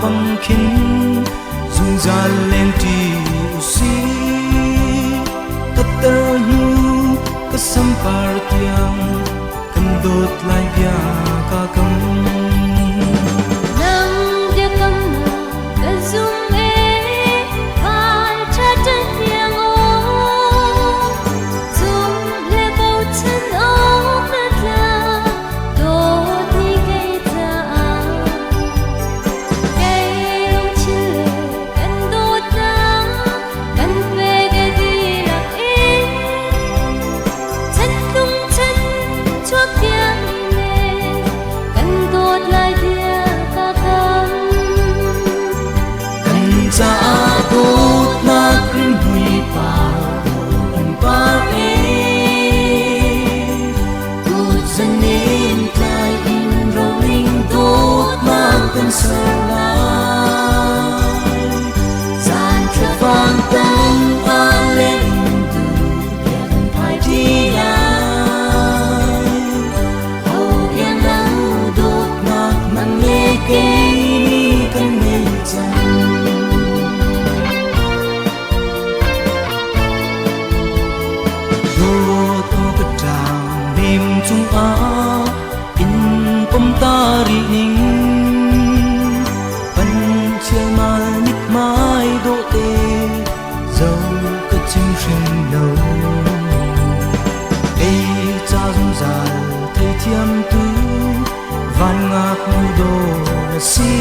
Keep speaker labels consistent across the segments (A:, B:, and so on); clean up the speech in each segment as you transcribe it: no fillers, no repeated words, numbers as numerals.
A: Bang khin zungzal lengṭi usih. Ka tar hnu ka sampar tiang kan dawt lai bia ka kam.
B: Nang biakam na ka zum e, val ṭha ṭan iang aw. Zum le bochan awk na tla, dawt ni kei caah. Kei lungthin le kan dawtnak kan pek e dihlak in. Chan tung chan chuak tiang in le kan dawt lai bia ka kam.
A: Kan caah dawtnak rimhmui par an par e. Kut zanen tlai in roling dawtnak kan ser lai. Zan thlafang tang a leng tu bia kan phai ṭi lai. Ho iang lo dawtnak nang le kei nih kan ngei cang. Dawt aw ka ṭang nem cungah in pom ta rih ning. Pan chialmal mithmai dawh te zo ka chim hrim lo. Kei ca zungzal theithiam tu van ngaknu dawh na si.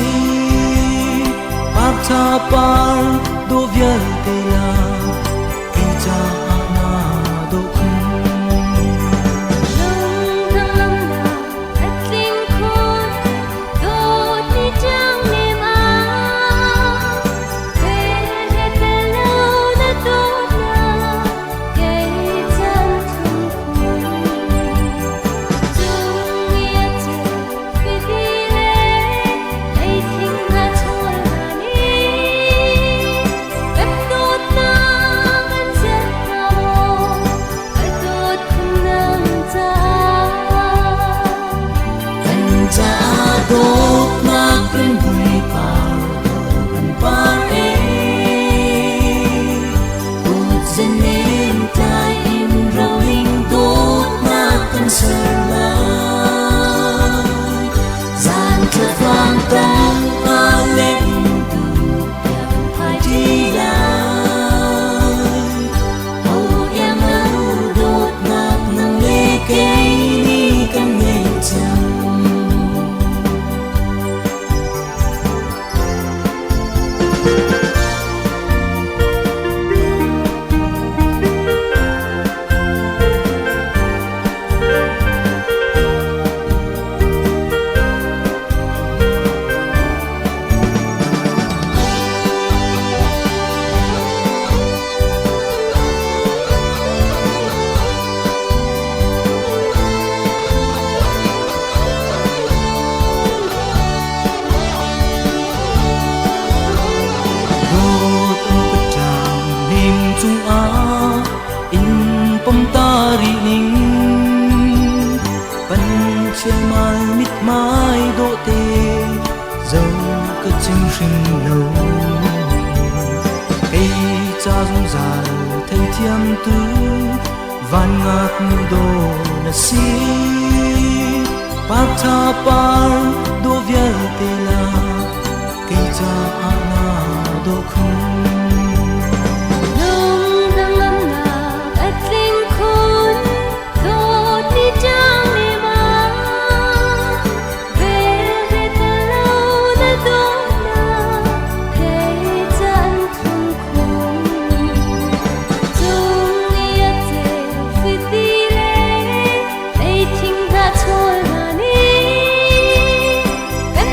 A: Par ṭha par dawh vialte lak kei caah na dawh khun.
B: Lung hnangamnak a tling khun, dawt ni ṭiang nem ah. Velhle tel lo na dawtnak kei caan thlum khun. Cung i a ceu fidi le leithing hna chawl hna nih kan dawtnak an zelh hnga maw, ka dawt khun nang caah.
A: Kan caah dawtnak rimhmui par dawh an par e. Kut zanen tlai in roling dawtnak kan ser lai. Zan thlafang tang a leng tu bia kan phai ṭi lai. Ho iang lo dawtnak nang le kei nih kan ngei cang. Dawt aw ka ṭang nem cungah in pom ta rih ning. Pan chialmal mithmai dawh te zo ka chim hrim lo. Kei ca zungzal theithiam tu van ngaknu dawh na si. Par ṭha par dawh vialte lak kei caah na dawh khun.
B: Lung hnangamnak a tling khun, dawt ni ṭiang nem ah. Velhle tel lo na dawtnak kei caan thlum khun. Cung i a ceu fidi le leithing hna chawl hna nih kan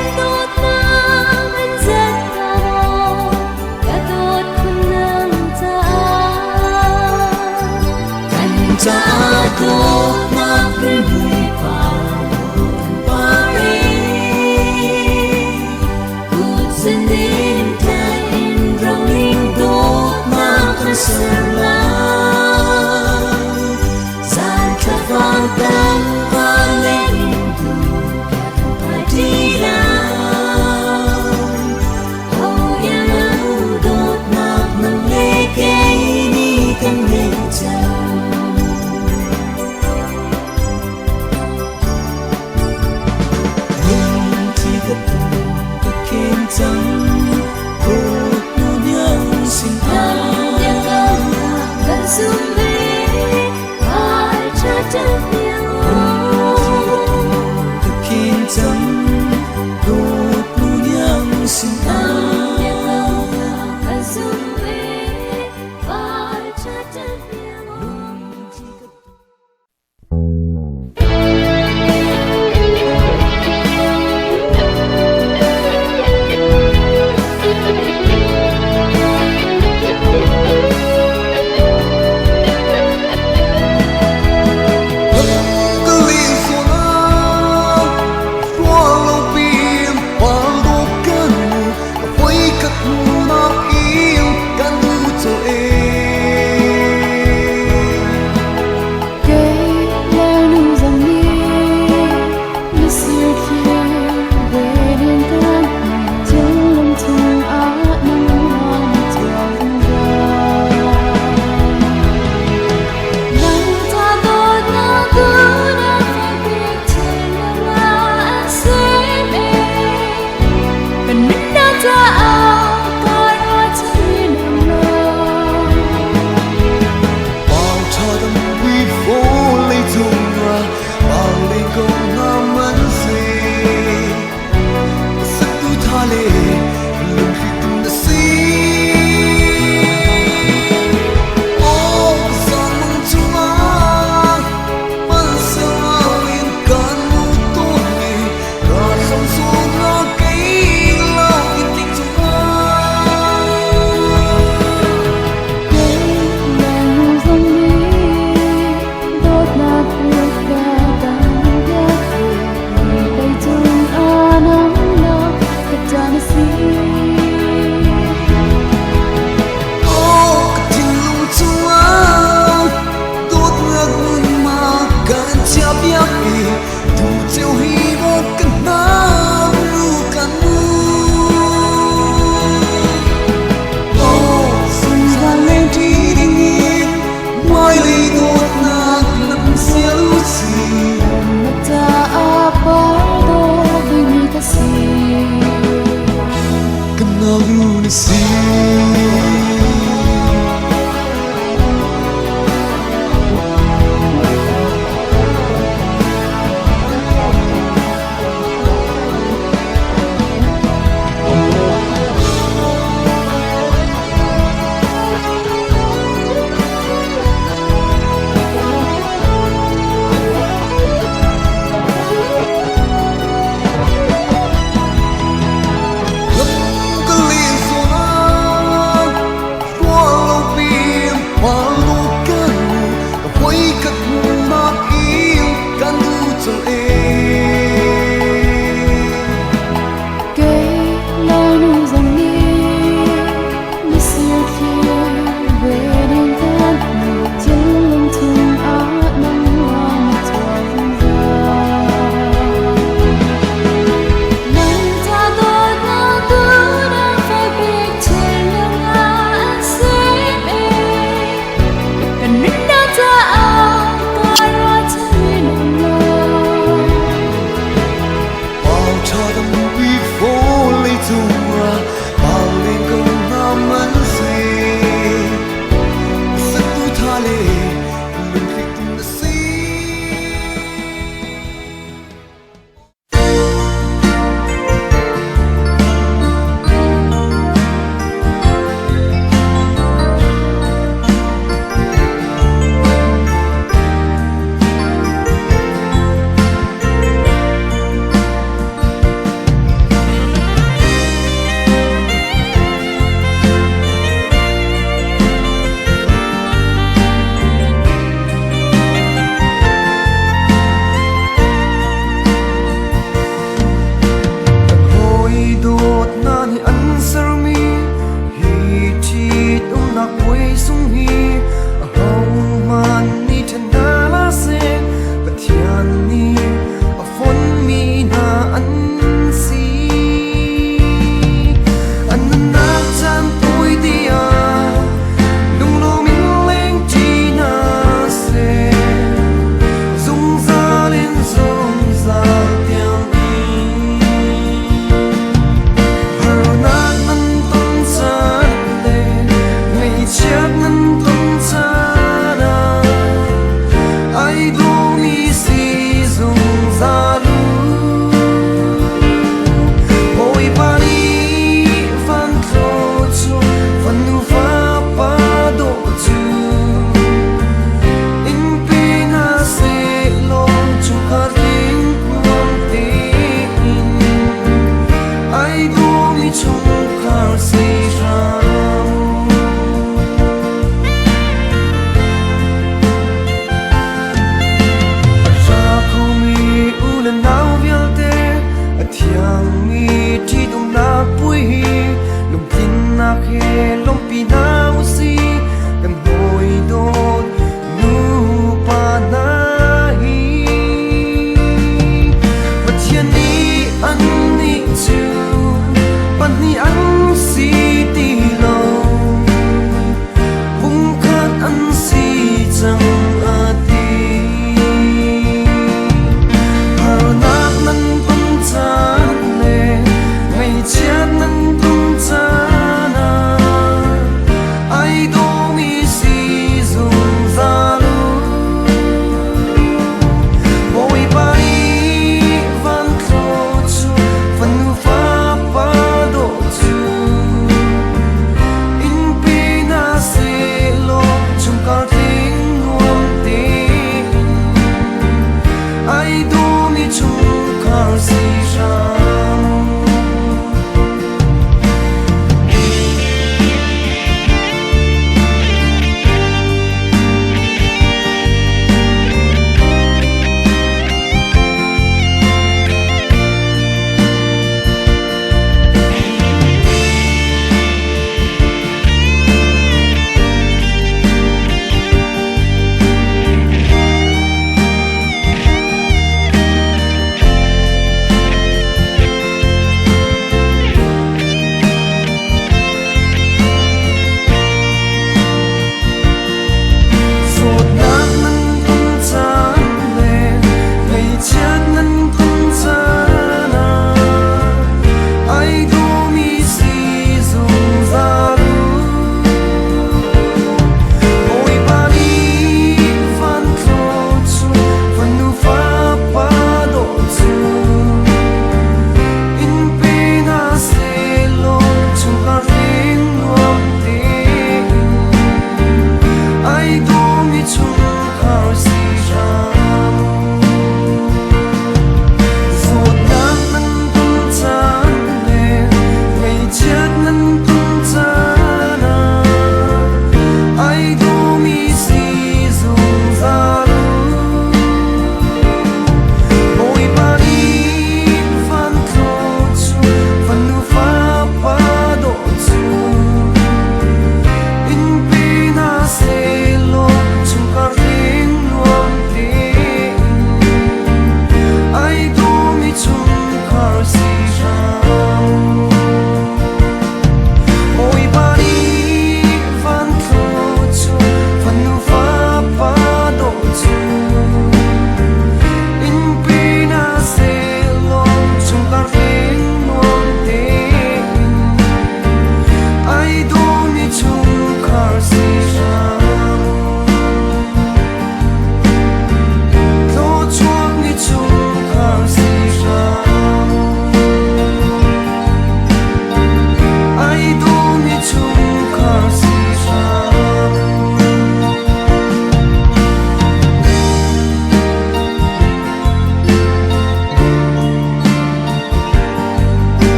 C: mi si. Lam ka li zawn ah.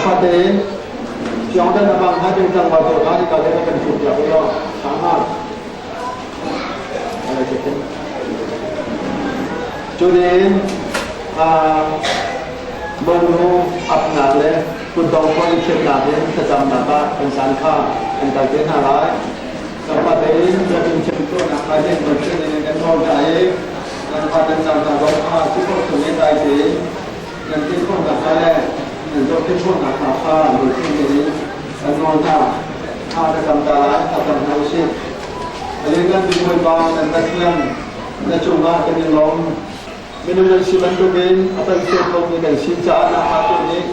C: Zaangfah tein Fiangdan a bang hnga ding tlangval pawl kha hika lei ah kan ṭhut piak u law ṭha hnga. Cutin monu apnak le kutdong pawl i thiatnak in thlacamnak ah kan caan kha kan kal te hna lai. Zaangfah tein biakinn thiam tuahnak kha hin Pathian in kan nawl hna i nan fa nan nau hna zong kha cu khawh chung in dai tein nan ti khawhnak hnga le nan zohkhenh khawhnak hnga kha lungthin tein kan nawl hna. Thla ka cam ta lai, thla cam hna usih. A lianngan bik Bawipa kan Pathian, na cungah kan i lawm. Minung kan si bantukin a palhsual khomi kan si caah nangmah tu nih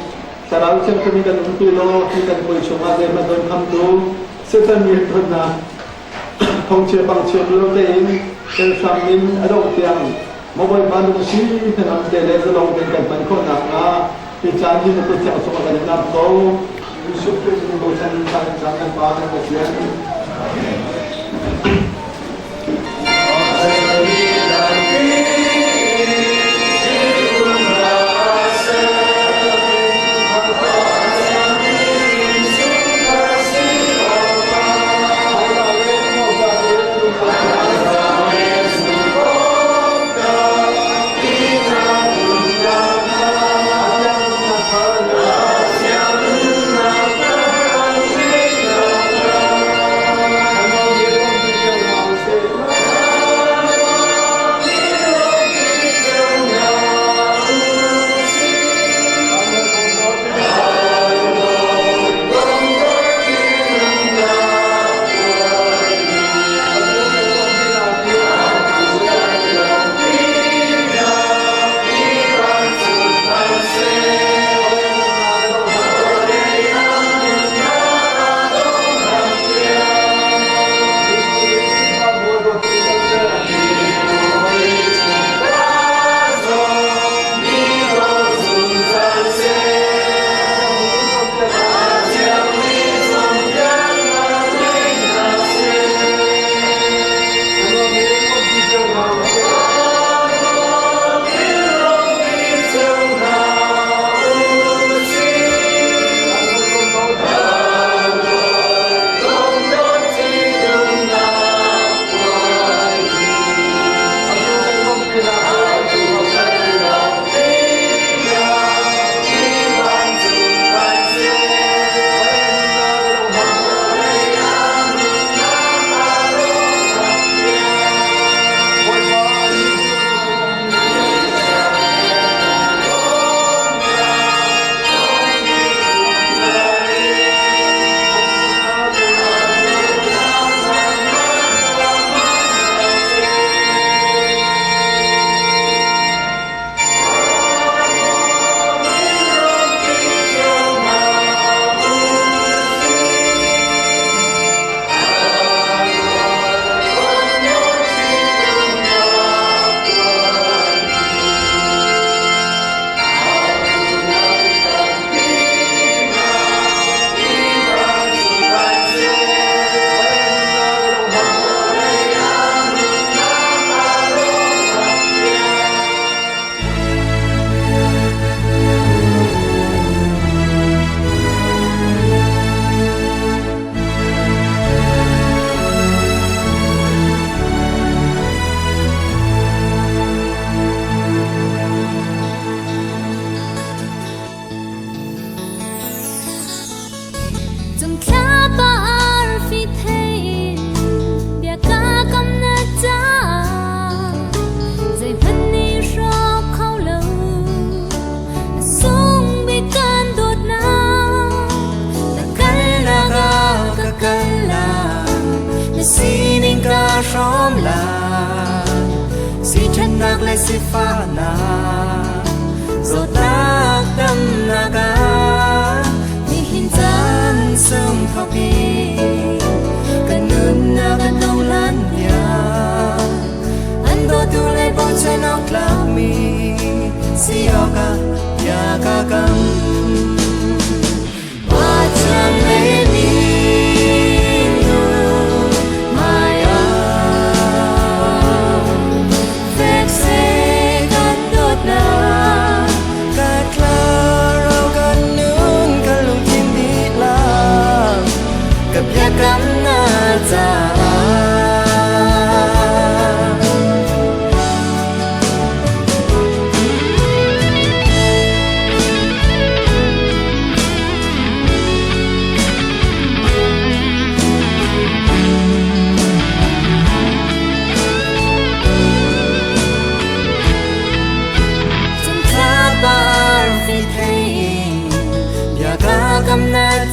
C: Thlarau Thianghlim in kan umpi law hi kan puai chungah zeihmanh don khamtu Satan rianṭuannak thongchia pangchia lo tein kan hram in a dongh tiang maw Bawipa nung si hnangam te le zalong tein kan hman khawh nakhnga hi caan hi na kut thiang chungah kan i ngamh ko. Jesuh Khrih min bochan in kan caan kan Pa kan Pathian.
B: Cungthlapa arfi thei in bia ka kam na caah zeihmanh nih hrawk kho lo a sung bik kan dawtnak na kalnak ah ka kal lai na sining ka hrawm lai
A: Siṭhatnak le sifahnak zawtnak damnak ah nihin caan sung thawk i kan nunnak kan dong lan tiang an dawtu le bochan awk tlakmi si awkah bia ka kam. Pacang le minu hmaiah fek seh kan dawtnak.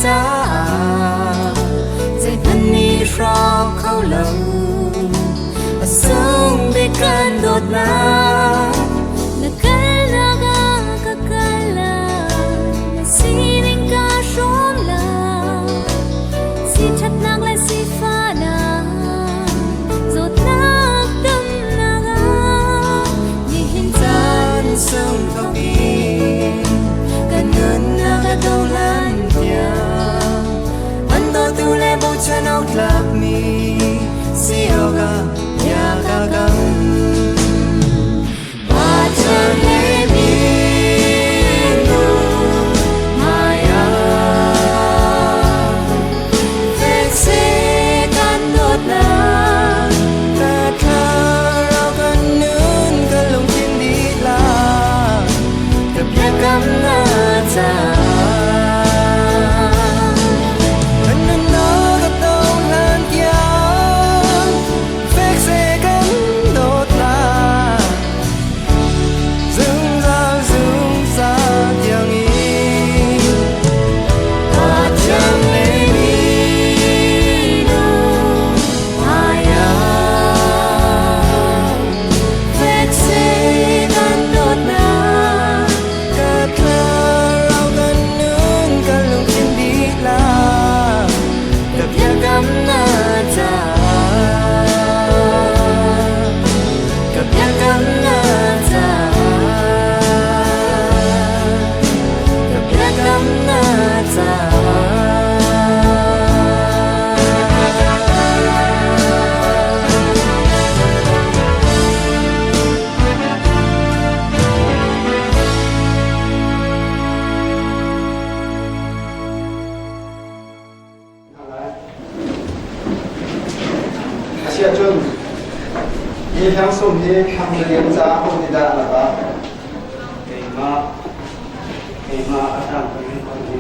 A: Caah zeihmanh nih hrawk kho lo a sung bik kan dawtnak.
B: Na kalnak ah ka kal lai, na sining ka hrawm lai. Siṭhatnak le sifahnak, zawtnak damnak ah, nihin caan
A: Sung thawk in kan nunnak a dolan tiang an dawtu le bochan awk tlakmi si awkah bia ka kam. Pathian le minung hmaiah fek seh kan dawtnak. Ka thlarau kan nun kan lungthin dihlak ka biakamnak caah kan nunnak a dong hlan tiang fek seh kan dawtnak zungzal zungzal tiangin. Pathian le minung hmaiah fek seh kan dawtnak. Ka thlarau kan nun kan lungthin dihlak ka biakamnak caah ka biakamnak caah ka biakamnak caah.
C: Asiahcun hi hlangsum hi thlanglian caah ho nih dah a lak?
D: Keimah keimah a tang in kon hi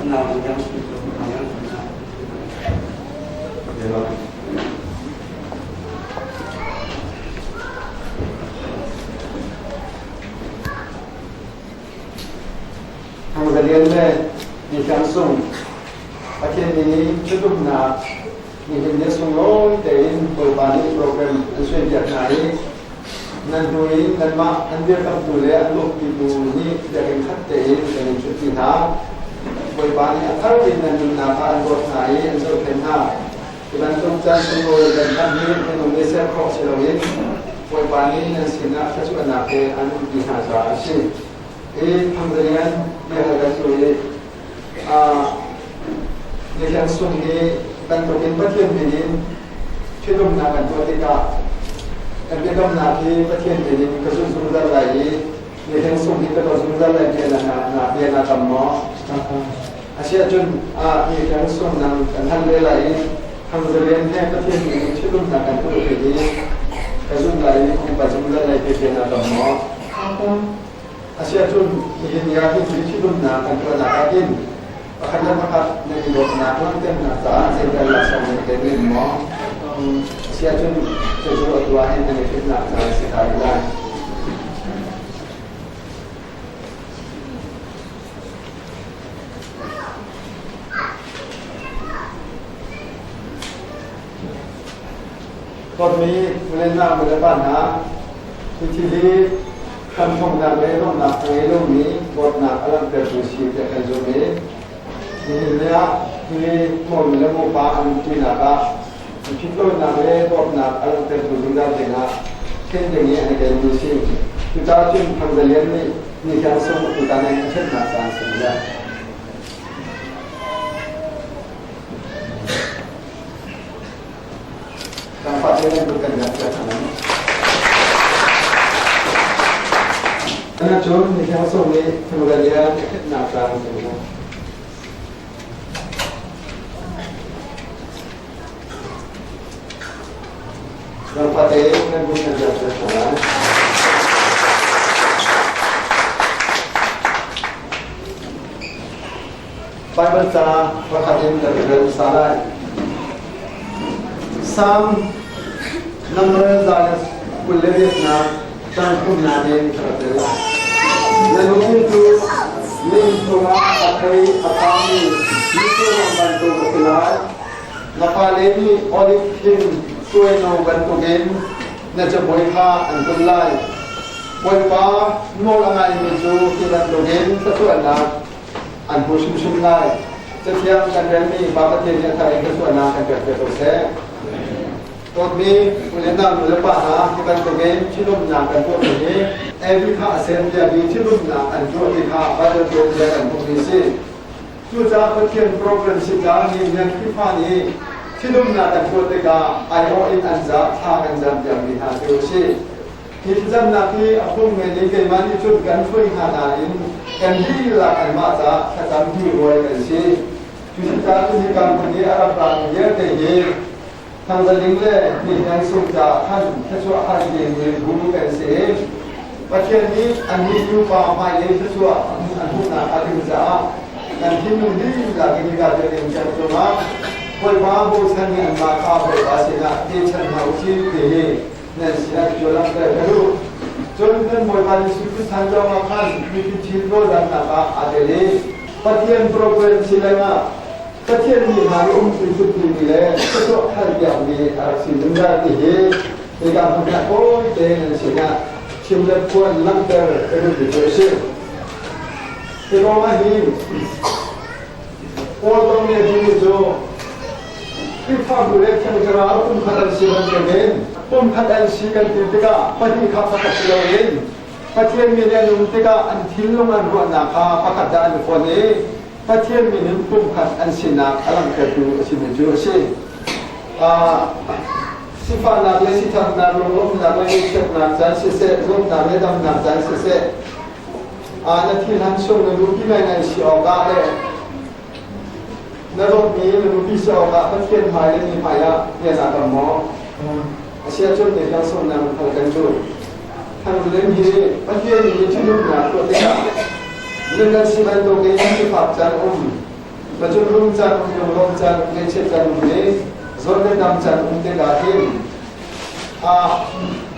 D: nau yang su yang na.
C: Thangzalian le Ni Hliang Sung Pathian nih ṭhitumnak nihin ni sunglawi tein Bawipa nih program an suaipiak hna i nan hnu in nanmah an dirkamhtu le an lawmhpitu nih biakinn khat tein kan in ṭhutpi hna. Bawipa nih a thar in nan nunnak ah an dawt hna i an zohkhenh hna. Hi bantuk caan sunglawi kan hman hi minung nih ser khawh si loin Bawipa nih nan sinah thluachuahnak he an umpi hna caah a si. Hi Thangzalian bia kan cu i Nihliang Sung hi bantukin Pathian min in ṭhitumnak kan tuah tikah kan biakamnak hi Pathian min in ka zulh zungzal lai i Nihliang Sung hi ka dawt zungzal lai bia na bia na kam maw? Asiahcun Nihliang Sung nang kan hal ve lai i Thangzalian he Pathian min in ṭhitumnak kan tuah ti hi ka zumh lai i ka zungzal lai ti bia na kam maw? Asiahcun nihin ni ah hin ṭhitumnak kan tuahnak ah hin pakhat le pakhat nan i dawtnak langhternak caah zeital laksawng nan pe men maw? Asiahcun cucu atu ah hin nan i ṭhitnak caan si hna lai. Dawtmi nulenak nulepa hna, hi thil hi hramthawknak le donghnak a ngei lomi dawtnak a langhtertu si tiah kan zumh i nihin ni ah hi monu le mopa an umṭinak ah phitlonak le dawtnak a langhtertu zungzal dingah thlen ding i an i telmi si. Cucaah cun Thangzalian nih ni thiang sung tutan in a ṭhennak caan si lai. Dapat dengan berkehendak siapa. Ana cun mi thiang sung nih Thangzalian a ṭhennak caan si lai. Fate nan bu nan biak hna lai. Bible ca pakhat in kan rel hmasa lai. Psalm number 128 cang thumnak in ka rak rel lai. Na lungthin cu ning cungah a thei a pami Mitsur bantuk a si lai. Na fale nih oliv thing tuaino bantukin na cabuai kha an kulh lai. Bawipa nawl a ngaimi cu hi bantukin thluachuahnak an hmu hrimhrim lai. Cathiang kan relmi Pa Pathian nih a thar in thluachuahnak kan pek ve ko seh. Dawtmi ulenau nu le pa hna, hi bantukin thinumnak kan tuahmi hi Evi kha a sem tiah mi thinumnak an tuahmi kha Baibal tuanbia kan hmuhmi a si. Cucaah Pathian program si caah mi nan Khrihfa nih thinumnak kan tuah tikah aiawh in an zah thla kan zam piakmi hna cu a si. Hi thlacamnak hi a phung men in keimah nih cun kan hruai hna nain kan dihlak anmah caah thlacam hi ruai kan si. Cucaah hika hmun i a rak rami vialte hi Thangzaling le Hnihngan sung caah khan thluachuah hal dingmi bu kan si. Pathian nih annih nupa hmailei thluachuah an hmuhnak hnga ding caah kan thinlung dihlak in hika biakinn kan cungah Bawipa bochan nih anmah kha Bawipa sinah pechan hna usih ti hi nan sinah cu langhter ka duh. Cun kan Bawipa Jesuh Khrist chan zongah khan mipi thil rawldannak ah aa tel i Pathian program si lengah Pathian nih hna i umpi tlukmi le thluachuah hal piakmi a rak si zungzal ti hi hika hmun ah kawi tein an sinah chim le phuan langhter ka duhmi cu a si. Hi kong ah hin Paul tong nih a timi cu Khrihfabu le Thiang Thlarau pumkhat an si bantukin pumkhat an si kan ti tikah pahnih kha pakhat si loin Pathian mi nih an um tikah an thinlung an ruahnak kha pakhat dah an i fonh i Pathian min in pumkhat an sinak a langhtertu a simi cu a si. Sifahnak le sithatnak, lunglawmhnak le ngaihchiatnak caan siseh, zawtnak le damnak caan siseh, na thilhan sung na nupi ngaingai si awkah le na dawtmi na nupi si awkah Pathian hmai le mi hmai ah bia naa kam maw? A si ahcun ne hlang sungnak hal kan cu. Thangzulem hi Pathian nih thinlungnak tuah tikah minung kan si bantukin sifak caan um, macun rum caan um, lunglawm caan um, ngaihchiat caan um le zawn le dam caan um tikah hin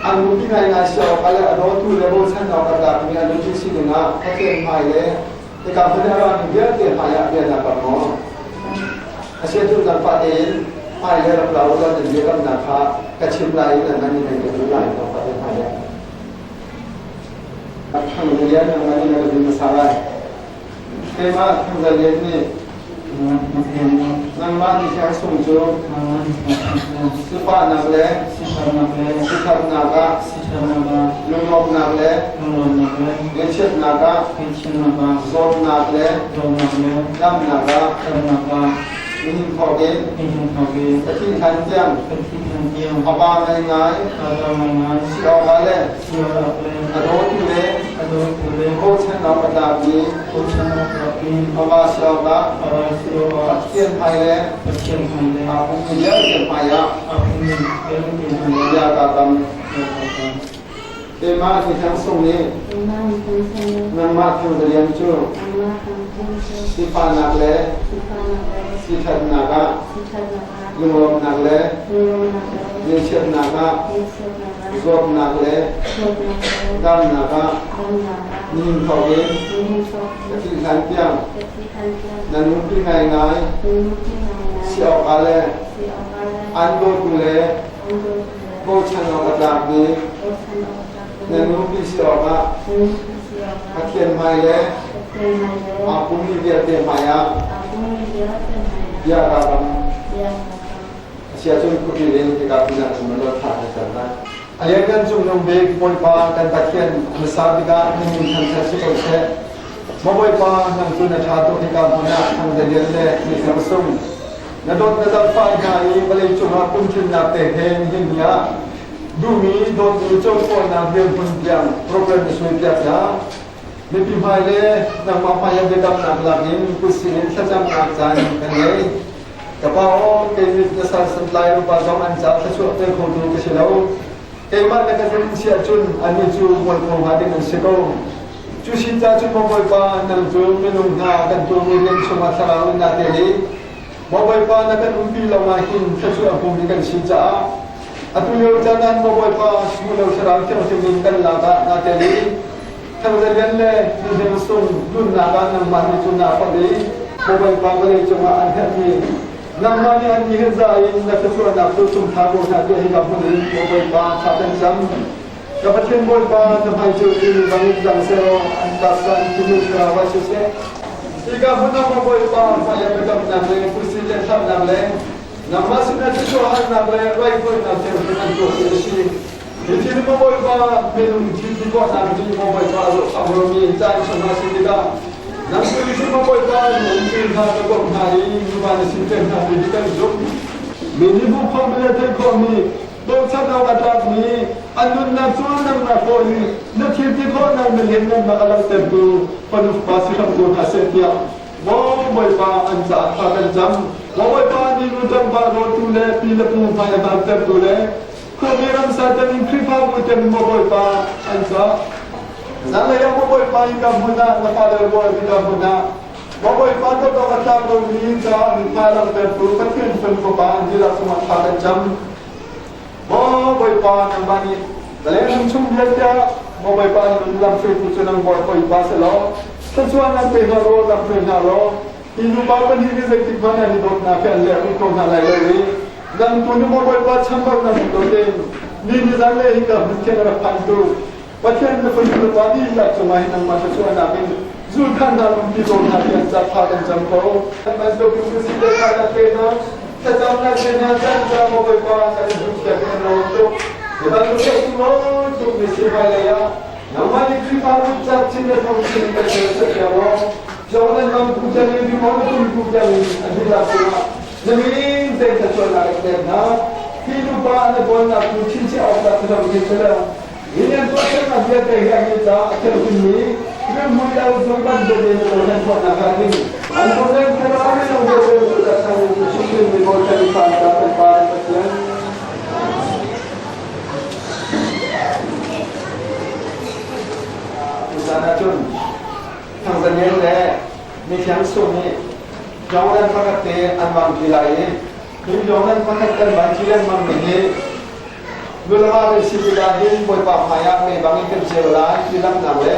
C: an nupi ngaingai si awk le a dawtu le bochan awk a tlakmi a nupi si dingah Pathian hmai le hika hmun a rami vialte hmai ah bia na kam maw? Asiahcun zaangfah tein hmai le rak la u law nan biakamnak kha ka chim lai i nan in ka duh lai zaangfah tein hmai le. Thang Lian nangmah nih na ka zun hmasa lai. Keimah Thang Za Lian nih nangmah nih Siang Sung cu sifahnak le sithatnak ah lunglawmhnak le ngaihchiatnak ah zawtnak le damnak ah nihin thawk in ka thih hlan tiang a ba ngaingai si awkah le a dawtu le bochan awk a tlakmi a va si awkah Pathian hmai le aa pummi vialte hmaiah bia kaa kam. Keimah ni Thang Sung nih nangmah Thang Za Lian cu sifahnak le sithatnak ah lunglawmhnak le ngaihchiatnak ah zawtnak le damnak ah nihin thawk in ka thih hlan tiang na nupi ngaingai si awkah le an dawtu le bochan awk a tlakmi na nupi si awkah Pathian hmai le aa pummi vialte hmaiah bia kaa kam. Asiahcun khuapi in hika pinah cun na tha kan cang lai. A lianngan cungnung bik Bawipa kan Pathian hmasa bik ah na min thangṭhat si ko seh. Maw Bawipa, nang cu na ṭha tuk hika hmun ah thangzalian le mithar sung. Na dawt na dangfai hna i vawlei cungah pumtlinnak te he nihin ni ah duhmi dawtmi cawnkhawhnak dirhmun tiang program na suaipiak hna. Mipi hmai le nangmah hmai ah biakamnak lak in kutsin in thlacamnak caan kan ngei. Ka pa aw, kei mit na sal santlai upa zong an ca thluachuah pe khotu ka si lo. Keimah na ka zumh si ahcun annih cu mualpho hnga ding an si ko. Cu sin ca cu maw Bawipa, nang cu minung hna kan tuahmi rian chungah thlarau in naa tel i maw Bawipa na kan umpi lo ah hin thluachuah a hmumi kan si caah atu lio caan ah maw Bawipa hmu lo thlarau thianghlim in kan lak ah naa tel i thangzalian le nihlim sung nunnak ah nangmah nih cun naa fonh i. Bawipa vawlei cungah an herhmi nangmah nih an ni za in na thluachuahnak cu tum thla ko hna tiah hika hmun in maw Bawipa thla kan cam. Ka Pathian Bawipa na hmai cu timi bangin cang sehlaw an taksa an thinlung thlarau ah siseh hika hmun ah maw Bawipa hmai ah biakamnak le kusi le thlapnak le nangmah sinah thluachuah halnak le raithawinak thil an tuah ti a si. Hi thil maw Bawipa minung thil ti khawhnak hi maw Bawipa a zoh kham lomi caan chungah si tikah nang tu hi maw Bawipa nan thil hna ka komh hna i nuva na sin hna ti hi kan zumh. Mi nih hmuh khawhmi le theih khawhmi bochan awk a tlakmi an nunnak cu nangmah khawh i na thil ti khawhnak na lianngannak a langhtertu fanu fapa si hram ko hna seh tiah Maw Bawipa an caah thla kan cam. Maw Bawipa ni nu ṭangpa rawtu le pi le pu hmai a hmantertu le Khuami ramsa tem in Khrihfabu tem maw Bawipa an cah. Zanlei ah maw Bawipa hika hmun ah na fale rual hika hmun ah maw Bawipa dawt a tlak lomi caah miphai langhtertu Pathian fanu fapa an dihlak cungah thla kan cam. Maw Bawipa nangmah nih vawlei chung vialte ah maw Bawipa nun lamhruaitu cu nang Bawipa si law thluachuahnak pe hna law lamhruai hna law hi nupa pahnih nih zeitik hmanh an i dawtnak hi an leh rih ko hna lai lo i nang tu nih maw Bawipa chambaunak lo tein ni ni zan le hika hmun khin a rak phantu Pathian na fanu na pa dihlak cungah hin nangmah thluachuahnak in zulkhan hna lungpi ko hna ti an ca tha kan cam ko. Bantuk in si le kha na pe hna thlacamnak he hna caan ca maw Bawipa kan in hmuh thiam in lawm tuk. Hi bantuk he sunglawi tuk mi si hmailei ah nangmah nih Khrihfabu cak chin le thong chin kan ser ser law Jordan ram pu tiang in Rimon kum pu tiang in an dihlak cungah na min tein thluachuahnak kan pek hna. Hi nupa na bawinak cu chinchiah awk tlak si lo in si lo. Rian tuahsernak vialte hi an i caah a thianghlimmi rimhmui lo zung bantuk in nan tuahnak ah ding. An problem thlarau minung vialte cu taksa in chimmi Bawipa i fa ta kan Pa Pathian. Tuzan ahcun Thangzanian le mithiang sung nih Jordan pakhat te an vang ti lai i hi Jordan pakhat kan van ti lengmang mi hi Nuleva kan si tikah hin Bawipa hmaiah mei bangin kan ceu lai ti langhnak le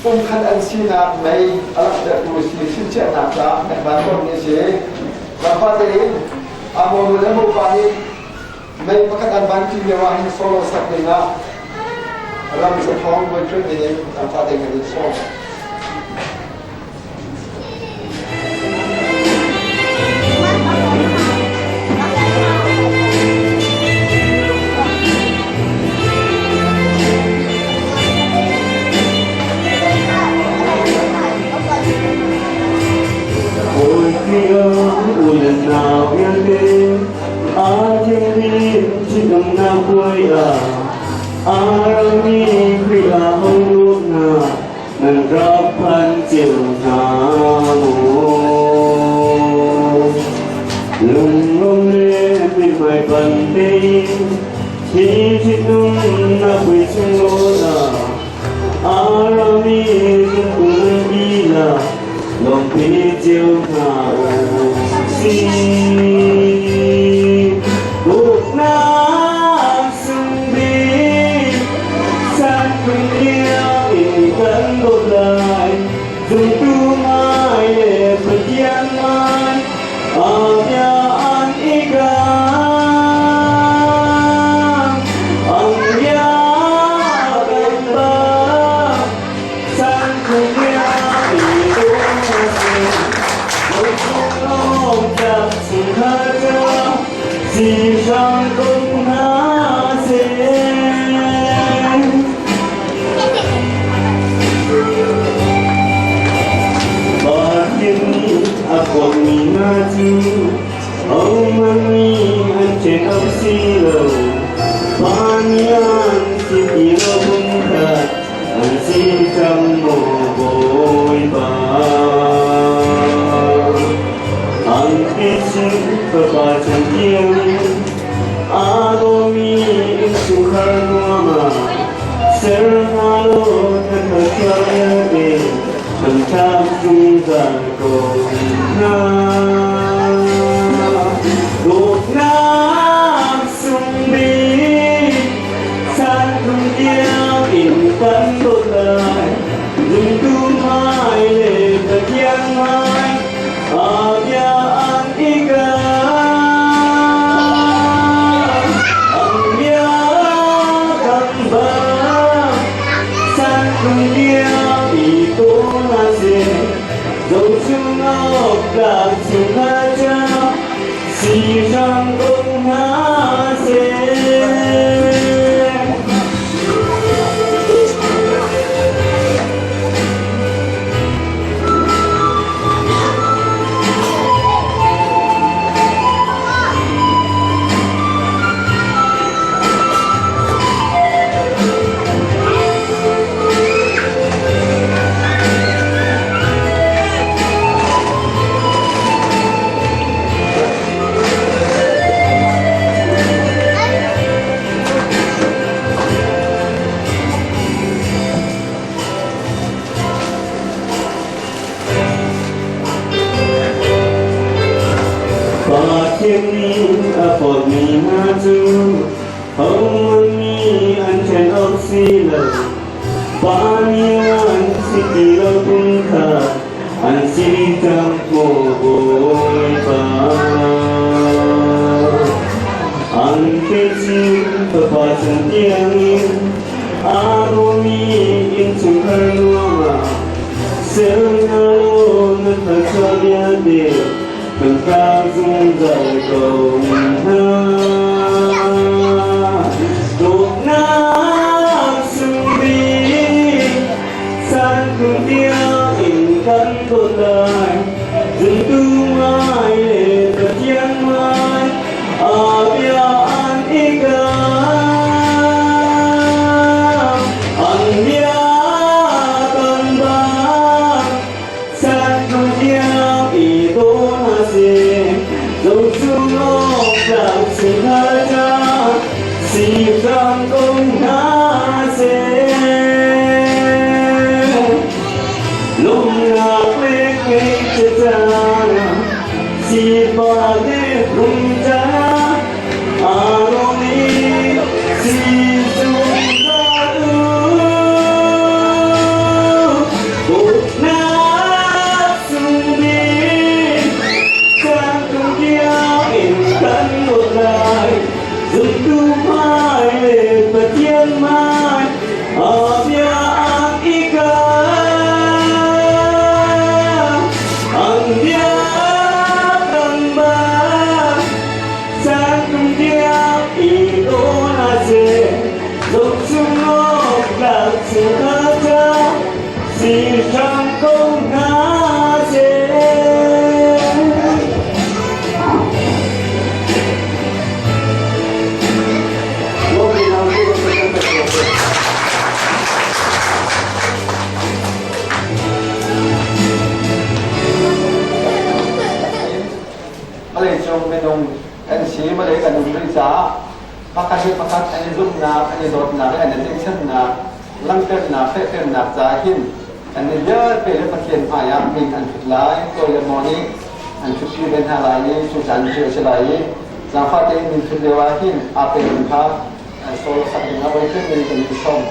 C: pumkhat an sinak mei a langhtertu si chimchiahnak caah kan van tonmi a si. Lamfa tein Amonu le Mopa nih mei pakhat an van ti lio ah hin solo sak dingah ram zathawng boyfriend in lamfa tein kan in sawm.
E: Nan rak phan cio hna maw? Lunglawm le mithmai pan tein hi thinlung na pui chung na arami tungkung ila lawmpi cio hna u si. Uknak sungbik san phung in kan dawt lai zumtu ngai le Pathian ngai a bia an i gang ang bia kan bang san phung in An si cang maw Bawipa? An sin fapa chan tiangin aa dawmi innchungkhar nuam ah ser hna law na thluachuah vialte kan thlak zungzal ko hna. Dawtnak sung bik chan thum tiangin kan dawt lai. Zumtu hmai le Pathian hmai. chungkhar ca si hram ko hna seh. Pathian nih a fawtmi hna cu hohmanh nih an ṭhen awk si lo. Pa nih an si ti lo tung kha an si cang maw Bawipa. An kechin fapa cung tiangin aa dawmi innchungkhar nuam ah ser hna law na thluachuah vialte kan tlang zungzal ko hna. Dawtnak sung bik san kum tiang in kan dawt lai. Zumtu ngai le Pathian ngai a bia an i kam. An bia kan bang san kum tiang i daw hna seh. Zohchung awk tlak chungkhar ca si hram ko hna seh. Lawmhnak le ngaihchia caan ah sifah le rum caan ah aa lawm i si zungzal u. Dawtnak sung bik caan kum tiang in kan dawt lai. Zumtu hmai le Pathian hmai a bia an i kam. An bia kan bang caan kum tiang i daw hna seh. Zohchung awk tlak chungkhar ca si hram ko hna seh.
C: Vawlei cung minung kan si, vawlei kan um rih caah pakhat le pakhat an i zumhnak, an i dawtnak le an i tlaihchannak langhternak, fehternak caah hin an i vialte le Pathian hmaiah min an thut lai. Kawi le maw nih an thutpi ve hna lai i cu caan cu a si lai i zaangfah tein min thut lio ah hin aa peng kha solo sak ding ah voi thum in kan in sawm.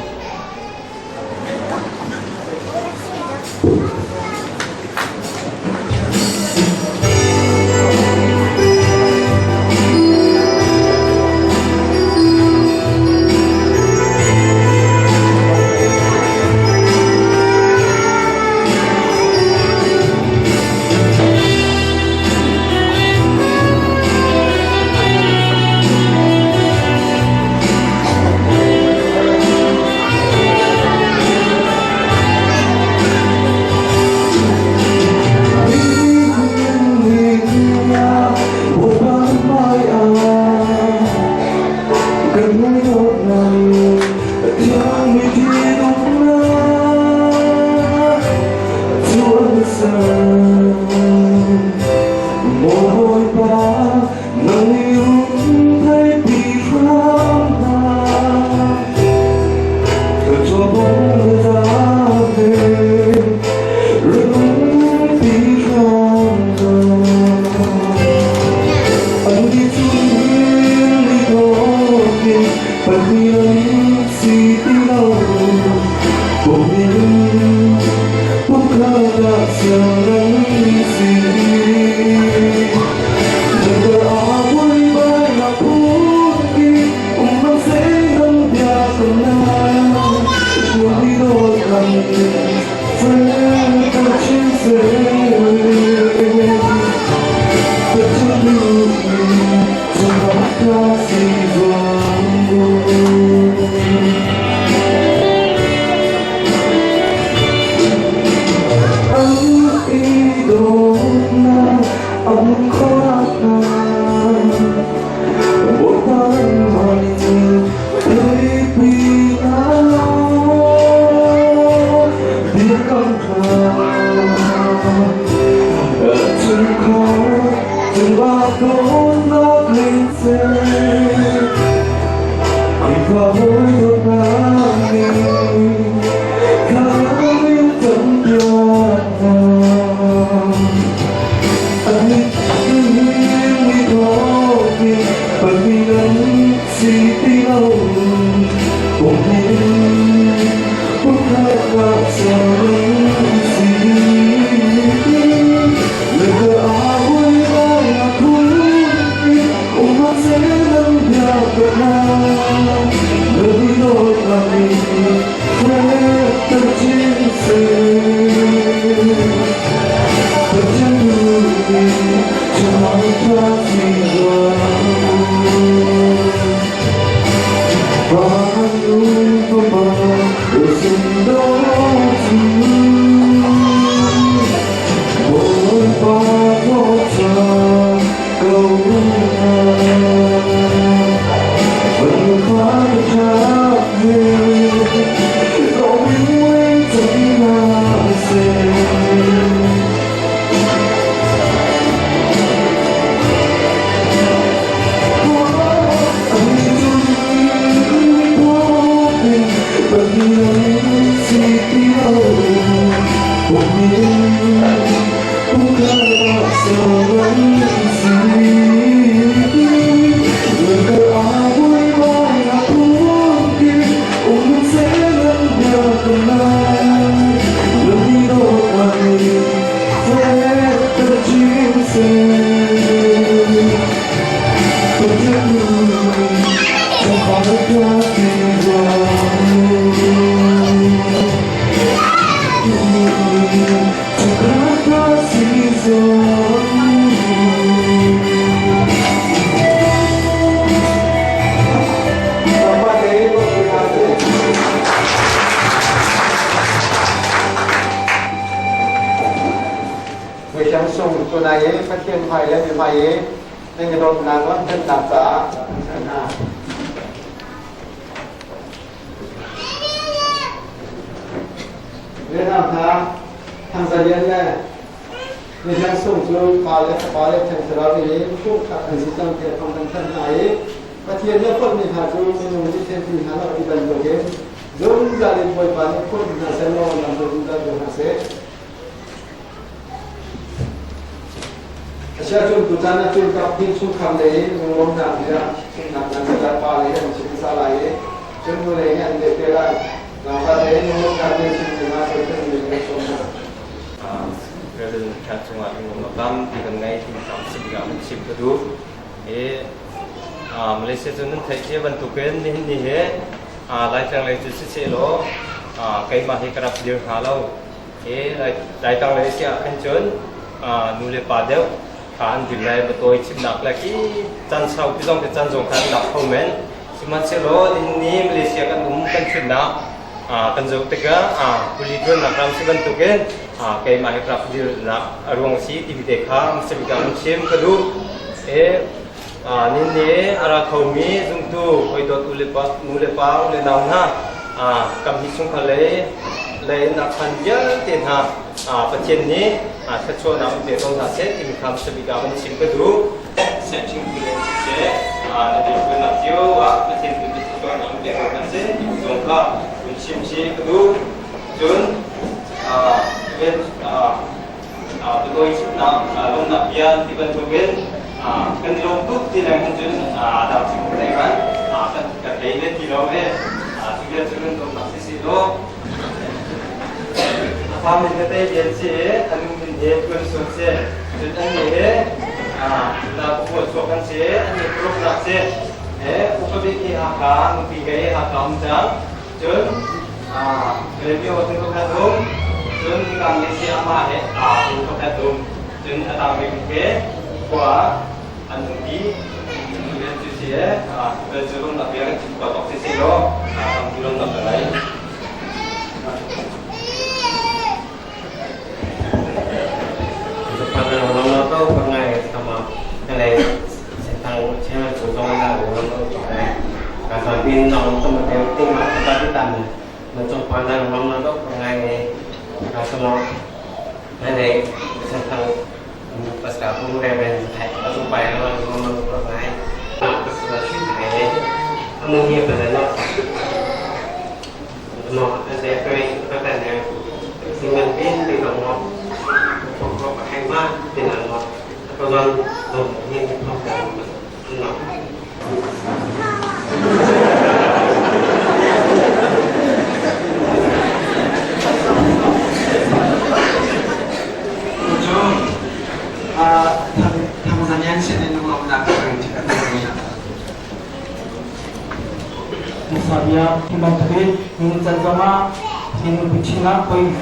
D: Sabia hi bantukin hin can zongah hin puchina koi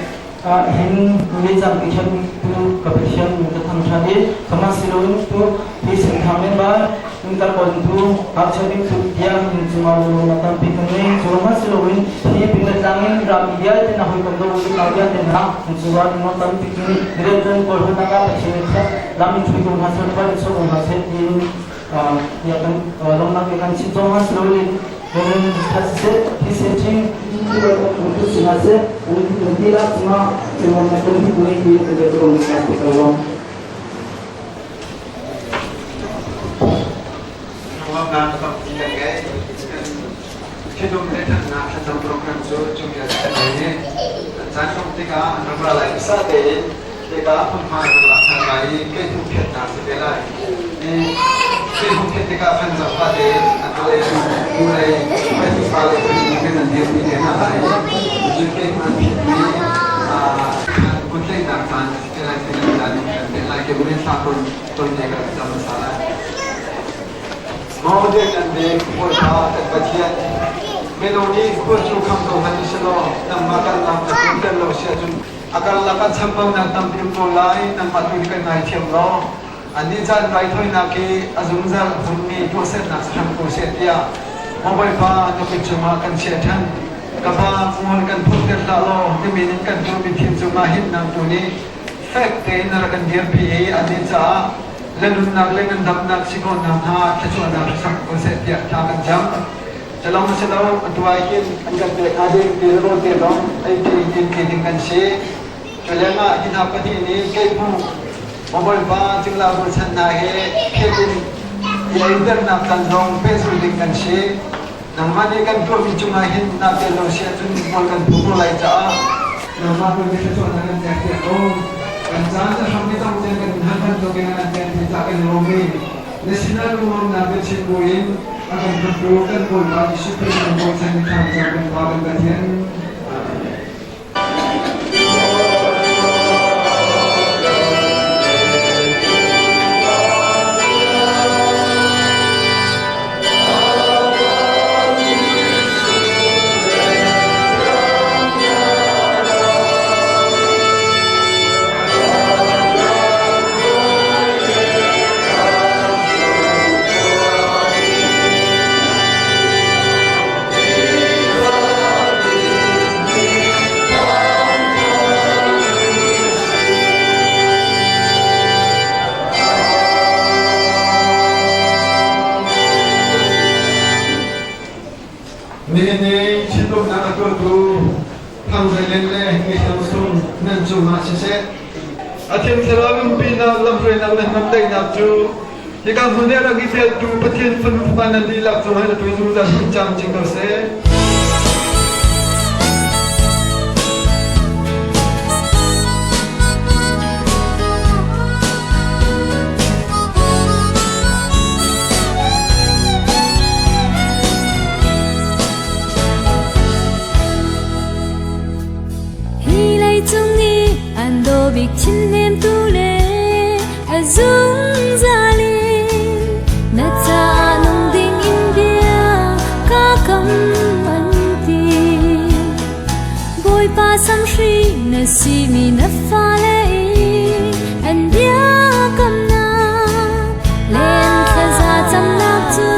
D: hin ni cam ki khan tu ka Pathian ka thangthat i sihmanhsehlaw tu hi senthang men ba in kal kon tu ngakchia bik tu tiang in cungah lung tampi kan ngei. Cu sihmanhsehlaw hi pingatlang in ram vialte na hoi kan do na vialte na in cungah lung tampi kan rian kawl hun ka Pathian lam in thui ko hna sel pa in so hna seh tin ya kan longnak kan chin zong ha silo in thase hi se ching ti ba tu si ha se un ti la cunga cunga na kan hi pui hi te ko ni ka ko lo.
C: Thidum le thannak thlacam program cu cungya ni caan tlawm tikah an rak ra lai sa tein tikah hmunhma an rak lak than lai i kei hmu phiatnak si te lai. Kei hmu phiat tikah khan zangfa tein a le nu lei pahnih pa le pahnih in an dirpi te hna lai i cun kei hmu an phiatmi kutleinak caan a si te lai ti nan caan in kan te lai ke buin thla ton ton ne kan cam hmasa lai. Maw Lianngan Bik Bawipa kan Pathian, minung nih khua cu kham ko hmanh usih nangmah kalnak na tlunter lo si ahcun a karlak ah chambaunak tampi um ko lai, nangmah tu nih kan ngaithiam law annih caan raithawinak hi a zungzal a hmunmi tuahsernak si hram ko seh tiah maw Bawipa na kut cungah kan chiah ṭhan. Ka Pa, mual kan phurhter hlah law na min in kan tuahmi thil cungah hin nang tu nih fek tein na rak kan dirpi i annih caah na nunnak le ngandamnak si khawhnak hnga thluachuahnak sak ko seh tiah thla kan cam. Calong a si lo, atu ah hin an kan pek hnga ding ti rawl te lawng ei ti din ti ding kan si. Cu lengah hi hna pahnih nih keihmu Bawipa cingla rualchan hna he phet in i eiternak can zong pehzulh ding kan si. Nangmah nih kan tuahmi cungah hin naa tel lo si ahcun mual kan phu ko lai caah nangmah tu nih thluachuahnak kan pek piak ko. Kan caan na hram i dong tiang kan hman bantukin an pek mi cah kan lawm i na sinah lunglawmnak biachim buin a kan khamtu kan Bawipa Jesuh Khrih min bochan in thla cam kan Pa kan Pathian. Amen. Nihin ni thinlungnak a tuahtu Thangzailen le Ngeihlam Sung nan cungah siseh, a Thiang Thlarau umpinak lamhruainak le hnamdaihnak cu hika hmun i a rak i teltu Pathian fanu fapa nan dihlak cungah atu zungzal hmun camcin ko seh.
B: Hi leicung i an daw bik chinhnemtu le a zungzal in na caah nung ding in bia ka kam an ti. Bawipa samhri na simi na fale i an biakamnak len thlaza camnak cu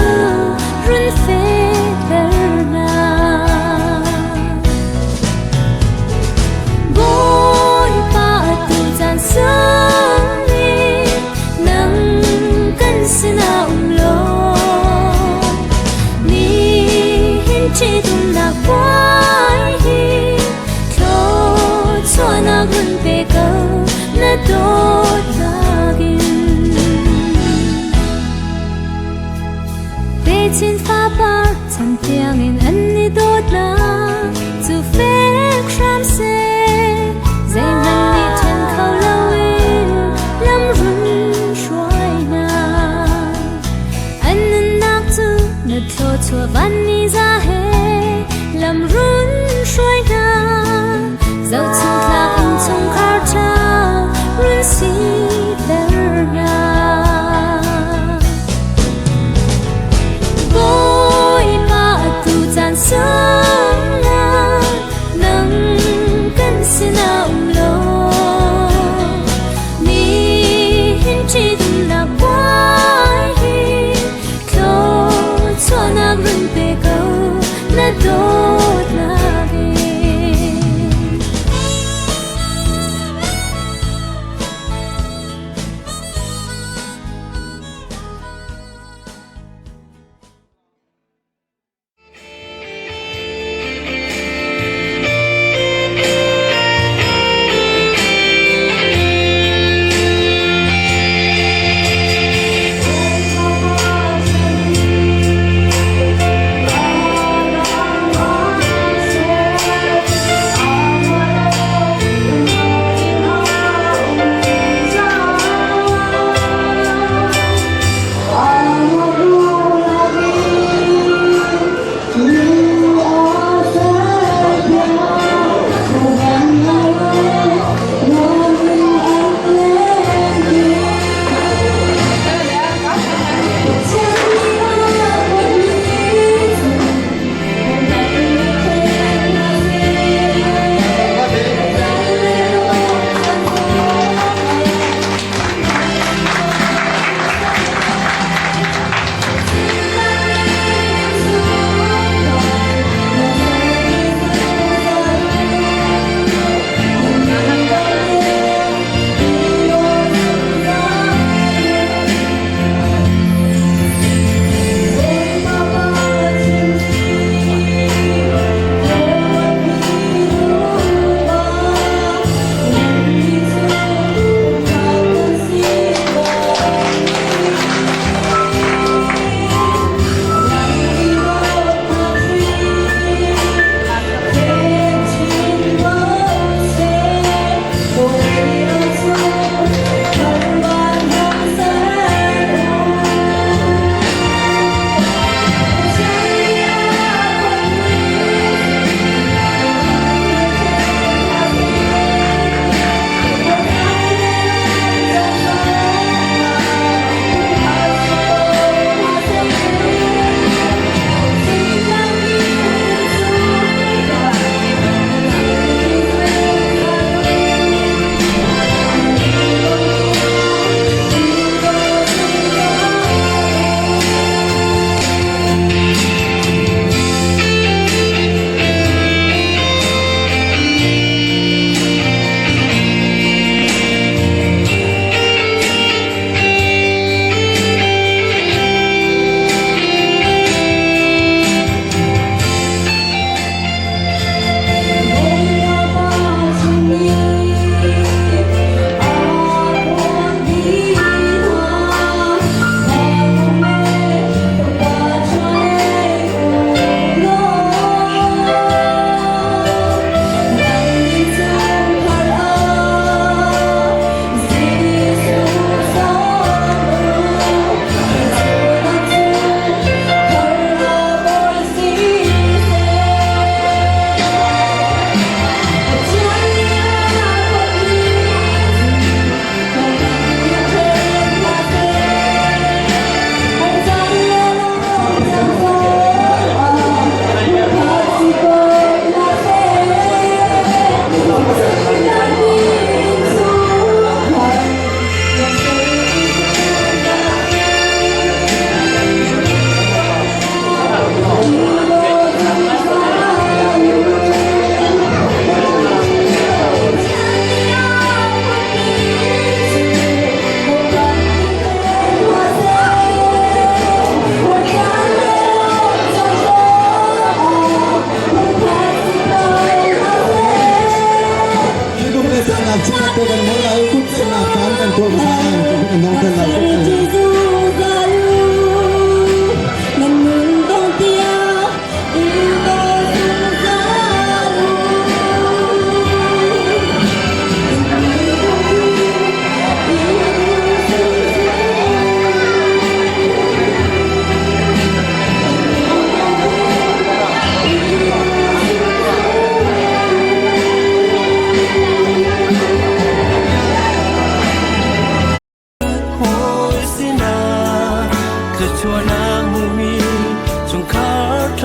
B: run fehter hna. Bawipa atu caan sang in nang kan sinah um law nihin ṭhitumnak puai hi thluachuahnak run pe ko. Techin fapar chan tiangin an i dawtnak cu fek hram seh. Zeihmanh nih ṭhen kho loin lam run hruai hna. An nunnak cu na thluachuah van ni za he lam run hruai hna. Zohchunhtlak innchungkhar ṭha run siter hna. Bawipa atu caan sungah nang kan.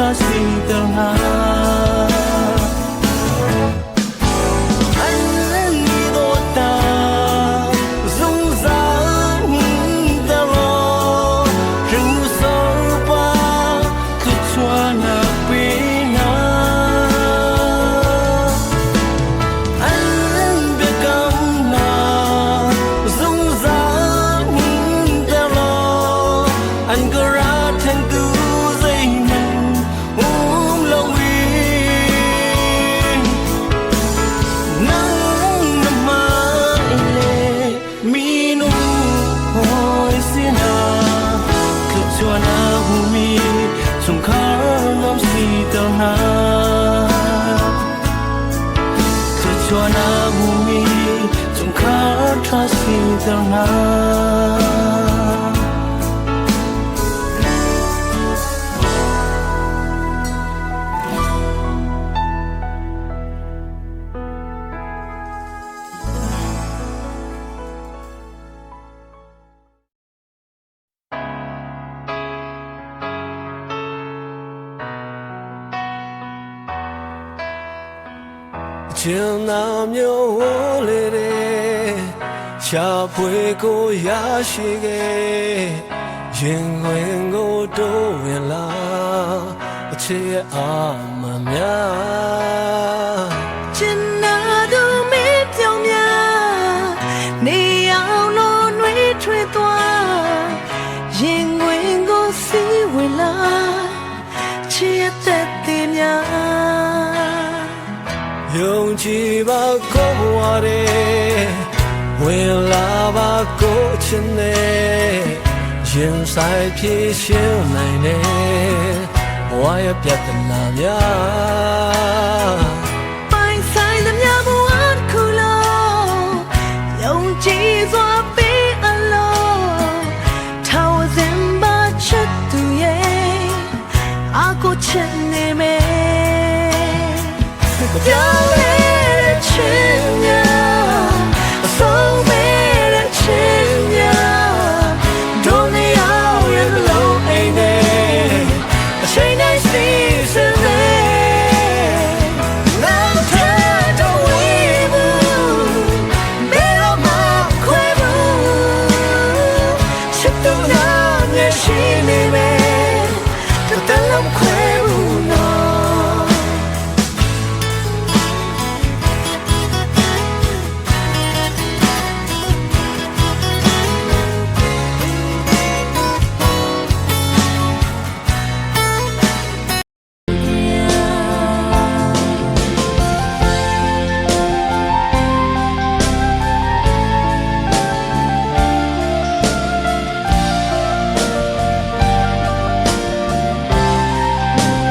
E: ṭha siter hna. An i dawtnak zungzal hmunter law hringsorpa thluachuahnak pe hna. An biakamnak zungzal hmunter law an ka ra ṭhentu zeihmanh um loin nang na hmai le minung hawi sinah thluachuahnak hmumi chungkhar nuam siter hna. Thluachuahnak hmumi chungkhar ṭha siter hna. ချင်နာမျိုးလေးတဲ့ရှာဖွေကိုရရှိခဲ့ရင်ခွင်ကိုတိုးဝင်လာအချစ်ရဲ့အာမများ
A: ချင်နာသူမေပြောင်များနေအောင်လို့နှွေးထွေးသွားရင်ခွင်ကိုစီးဝင်လာချစ်တဲ့တဲ့များ
E: ယုံကြည်ပါကိုဘဝတဲ့ဝင်လာပါကိုချင်တဲ့ရင်ဆိုင်ဖြည့်ရှင်းနိုင်တဲ့ဘဝရဲ့ပြဿနာများ
A: ပိုင်ဆိုင်သမျှဘဝတစ်ခုလုံးယုံကြည်စွာပေးအလုံးထောင်စင်ပါချစ်သူရဲ့အကိုချစ်နေမယ်ပြောင်းလဲတဲ့ချစ်များအဆုံးမဲ့တဲ့ချစ်များ
E: တို့နေအောင်ရဲ့လုံးအိမ်နဲ့အချိန်တိုင်းစီစဉ်နေနောက်ထပ်တော့ဝေးဘူးဘယ်တော့မှခွဲဘူးချစ်သူများမျက်ရှိနေမယ်တတလုံးခွဲဘူးနော်
A: ချ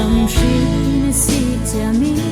B: Hramhri na si ciami.